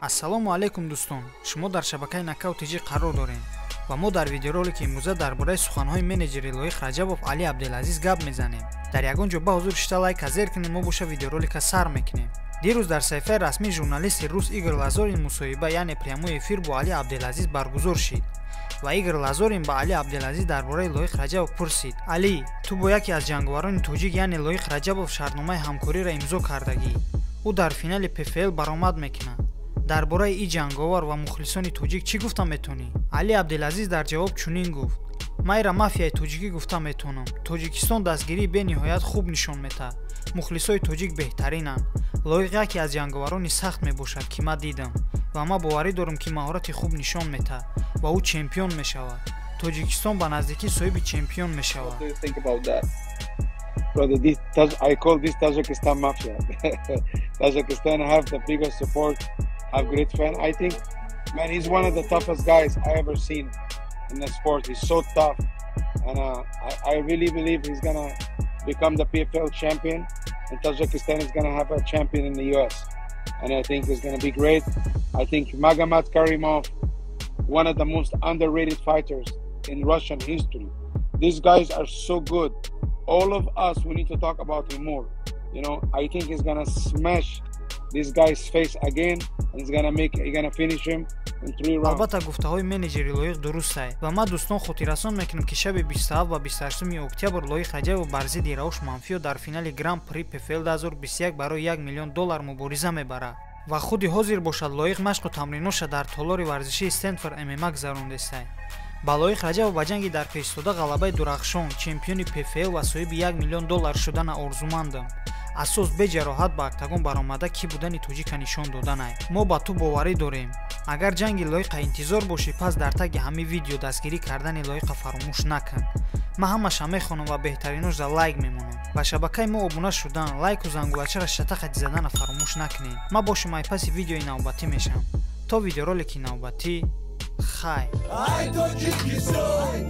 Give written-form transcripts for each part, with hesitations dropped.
Ассалому алайкум, дӯстон! Шумо дар шабакаи Нокаут ТЖ қарор дорем ва мо дар видеоролики имрӯза дар бораи суханҳои менеҷери Лоиқ Раҷабов Али Абделазиз гап мезанем. Дар ягон ҷо ба ҳузур шита лайка зер кунем, мо боша видеоролика сар мекунем. Дирӯз дар саҳифаи расмии журналисти рус Игор Лазорин мусоҳиба, яъне прямой эфир бо Али Абделазиз баргузор шид ва Игор Лазорин ба Али Абделазиз дар бораи Лоиқ Раҷабов пурсид: «Али, ту бо яке аз ҷанговарони тоҷик, яъне Лоиқ Раҷабов, шартномаи ҳамкориро имзо кардагӣ. Ӯ дар финали ПФЛ баромад мекунад. Дар бораи ин ҷанговар ва мухлисони тоҷик чӣ гуфта метавонӣ?» Али Абделазиз дар ҷавоб чунин гуфт: «Майра мафияи тоҷикӣ гуфта метавонам. Тоҷикистон дастгирии бениҳоят хуб нишон медиҳад. Мухлисои тоҷик беҳтаринанд. Лоиқ яке аз ҷанговарони сахт мебошад, ки ман дидам, ва ман боварӣ дорам, ки маҳорати хуб нишон медиҳад ва ӯ чемпион мешавад. Тоҷикистон ба наздикӣ соҳиби чемпион мешавад». Brother, this, I call this Tajikistan mafia. Tajikistan have the biggest support, have great fan. I think, man, he's one of the toughest guys I ever seen in the sport. He's so tough, and I really believe he's gonna become the PFL champion, and Tajikistan is gonna have a champion in the US. And I think it's gonna be great. I think Magomed Karimov, one of the most underrated fighters in Russian history. These guys are so good. All of us, we need to talk about him more. I think he's gonna smash this guy's face again, and he's gonna finish him in three rounds. Албатта, гуфтаҳои менеҷери Лоиқ дурустай ва ман, дӯстон, хотиррасон мекунам, ки шаби 27 ва 28 октябр Лоиқ Раҷабов бар зидди Рауш Манфио дар финали Гран При ПФЛ 2021 барои 1 миллион доллар мубориза мебарад ва худи ҳозир бошад, Лоиқ машқу тамриноша дар толори варзишии Стэнфорд ММА гузарондестай. Ба Лоиқ Раҷабов ба ҷанги дар пешистода ғалабаи дурахшон, чемпиони ПФЛ ва соҳиби 1 миллион доллар шудана орзумандам. Асос беҷароҳат ба октагон баромада, кӣ будани тоҷика нишон доданай. Мо ба ту боварӣ дорем. Агар ҷанги Лоиқа интизор бошӣ, пас дар таги ҳамин видео дастгирӣ кардани Лоиқа фаромӯш накун. Ман ҳамаша мехонам ва беҳтариношда лайк мемонам. Ба шабакаи мо обуна шудан, лайку зангулачаро шатақати задана фаромӯш накунед. Ман бошум айпаси видеои навбатӣ мешавам. То видеоролики навбатӣ, хай. Ай Тоҷикистон,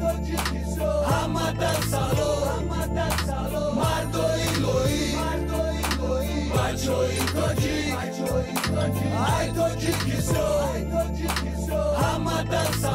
ҳамада салом, мардои лоиқ, бачои тоҷик. Ай Тоҷикистон, ҳамада салом.